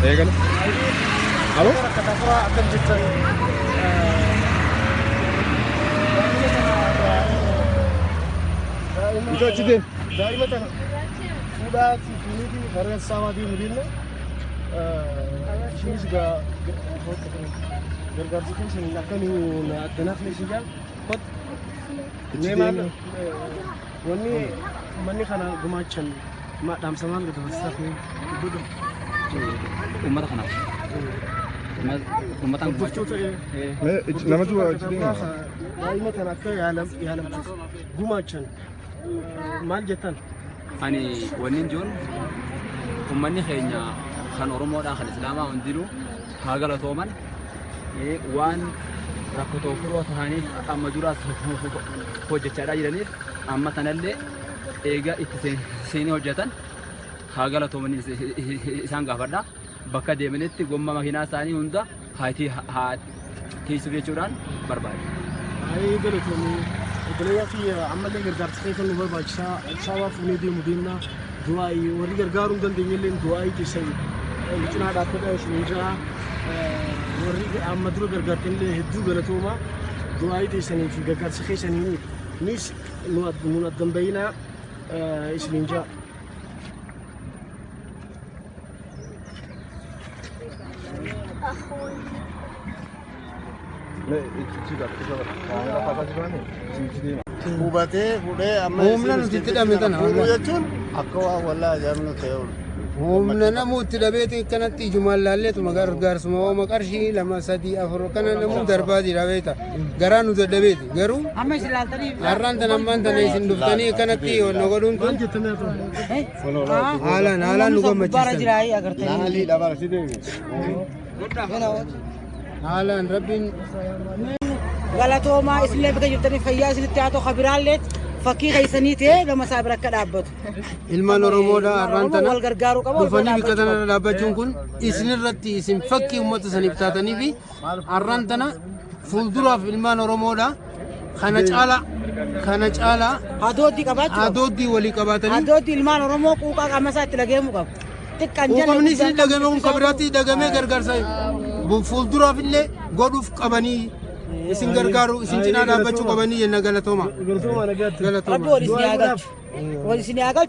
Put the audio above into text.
Eegale. Alo? Akkam jirtan? Mucaa achi deemi. Daa'ima tana fuudhaatii fuuniitii gara saawaa deemu deemna. Ishinis gaa gargaarsi keessan akka nu addanaaf na isin jaal kottu. Mee maal wanni manni kana gumaachan dhaamsa maal dabarsaaf mee dubbadhu. Uummata kanaaf. Uummataan Hordoftoota Mee namatu achi deema. Daa'ima kana akka yaalamtuuf gumaachan maal jettan? Ani wanni jiruun uummanni keenya kan Oromoodhaa kan Islaamaa hundinuu haa galatooman waan rakkoo furoo ta'aniif amma duraas hojjechaadhaa jiraniif amma tanallee eega itti seenee hojjetan haa galatoomanii isaan gaafadha. Bakka deemanitti gomma makiinaa isaanii hunda haa tiisuuf jechuudhaan barbaada. Baay'ee galatoomii obboleeyyaa fi ammallee gargaarsa keessan nu barbaachisaa saawaa fuunee deemu deemnaa du'aa'ii warri gargaaruu hin dandeenye illee du'aa'ii keessan nu cinaa dhaabbadha isin jira warri amma dura gargaartan illee hedduu galatoomaa du'aa'ii keessanii fi gargaarsa keessanii nis nu addan bayinaa isiniin jira. Mee achi qaba. Kaamera kaasaa jiraani? Achi deema. Hubatee fuudhee amma Humna nuti itti dhabne tana, fuudhuu wallahi. jechuun akka waan wallaa ajaa'ibnu ta'e oolu. Humna namuu itti dhabeeti akkanatti ijumaan laalleetuma gargaarsuma ooma qarshii 2 3 4 kana namuu darbaa jira beekta. Garaa nu dadhabeeti garuu Amma isin laaltanii har'aan tana ammaan tana isin dhuftanii akkanatti wanna godhuun Maal tun jettanii haa ta'u? haalaan haalaan nu Gubbaarra gammachiisan. jira agartanii. Maalii dhabara si deemi. Haalaan rabbiin Galatoomaa isinillee bakka jirtanii fayyaa isinitti haa ta'u kabiraallee fakkii keessanii ta'ee nama isaa bira akka dhaabbatu. Ilmaan Oromoodha har'aan tana Wal gargaaruu qaba, wal dhufanii bikka dhaabbachuu tanarra dhaabbachuun kun isinirratti isin fakkii uummata saniif taatanii fi har'aan tana fuulduraaf ilmaan Oromoodha kana caala kana caala Hadooddii qabaachuu qabu. hadooddii walii qabaatanii Hadooddii ilmaan Oromoo quuqaa qaama isaa itti dhaga'amuu qabu. Xiqqaan jala quuqamni isin dhagame kun kabiraatti dhagamee gargaarsa fuulduraaf illee godhuuf qabanii isin gargaaru isin cinaa dhaabbachuu qabanii jenna galatooma. Galatoomaa nagaatti. Galatooma. Rabbi wal isin haa galchu. Wal isin haa galchu.